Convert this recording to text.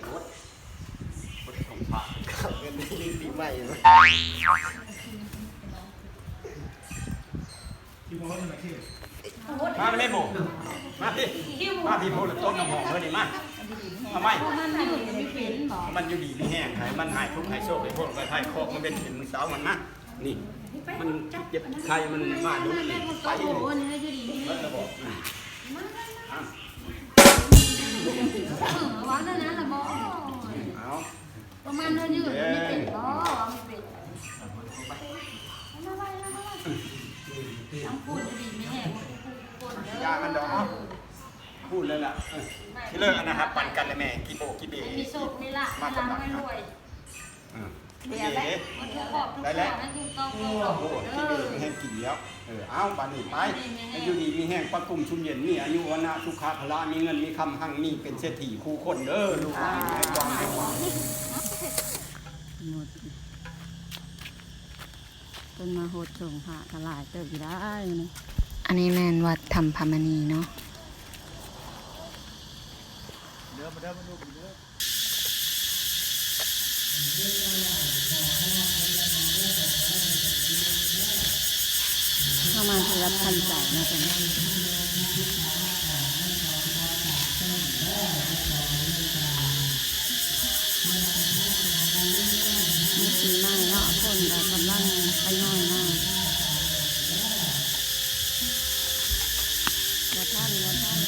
ໂອດ ໂອດຂອງພະ ເຂົາເອີ້ນຫຼິ້ນປີໃໝ່. ມາແມ່ໂບ ມາພີ້ ມາພີ້ ໂພດຕົ້ນນ້ຳຫອມເລີຍນີ້ ມາ ມາໄມ້ ມັນຢູ່ດີມີແຮງ ໃຫ້ມັນຫາຍທຸກຫາຍໂສກ ໃຫ້ພວກໄປຖ່າຍຄອກມາເປັນເປັນມື້ເຊົ້າມັນມາ ນີ້ ມັນເຈັບໄຂ້ມັນມາໂດນນີ້ ໄປເລີຍ ເບິດລະບໍ ອືມ ເອີ ວ່ານັ້ນນະລະບໍ ເອົາ ປະມານນັ້ນຢູ່ ເອີ ມີເປັນບໍ່ ມີເປັນ ມາໄວ້ ມາໄວ້ ທັງຄົນຢູ່ດີມີແຮງ ຄົນເດີ ຢາມັນດອກ ເອົາ ພູດເລີຍລະ ເອີ ທີ່ເລີກອັນນະ ຮັບປັນກັນລະແມ່ ກິໂບກິເບ ໃຫ້ມີໂຊກມີລາບ ມາຕະບັກ ໃຫ້ລາບໃຫ້ລວຍ ເອີ ເອີ ເດ ມັນຖືກຂອບຖືກ ໄດ້ແລ້ວ ໃຫ້ຖືກຕ້ອງ ໂອ້ ກິເບແຮງກິນແລ້ວ ເອີ ເອົາ ບາດນີ້ໄປ ໃຫ້ຢູ່ດີມີແຮງ ປະກຸມຊຸມເຢັນ ມີອາຍຸ ວັນນະ ສຸຂະ ພະລະ ມີເງິນມີຄຳ ຮັ່ງມີເປັນເສດຖີຄູ່ຄົນເດີ ລູກຫຼານໃຫ້ກວ້າງໃຫ້ກວ້າງ. ເພິ່ນມາຫົດສົງພະກະຫຼາຍເຕີບຢູ່ໄດ໋ນີ້. ອັນນີ້ແມ່ນວັດທຳພະມະນີເນາະ. ເຮົາມາທີ່ວັດທັນໃຈເນາະ ມື້ປີໃໝ່ເນາະ ຝົນກໍກຳລັງທະຍອຍມາ ບໍ່ທັນ ບໍ່ທັນ.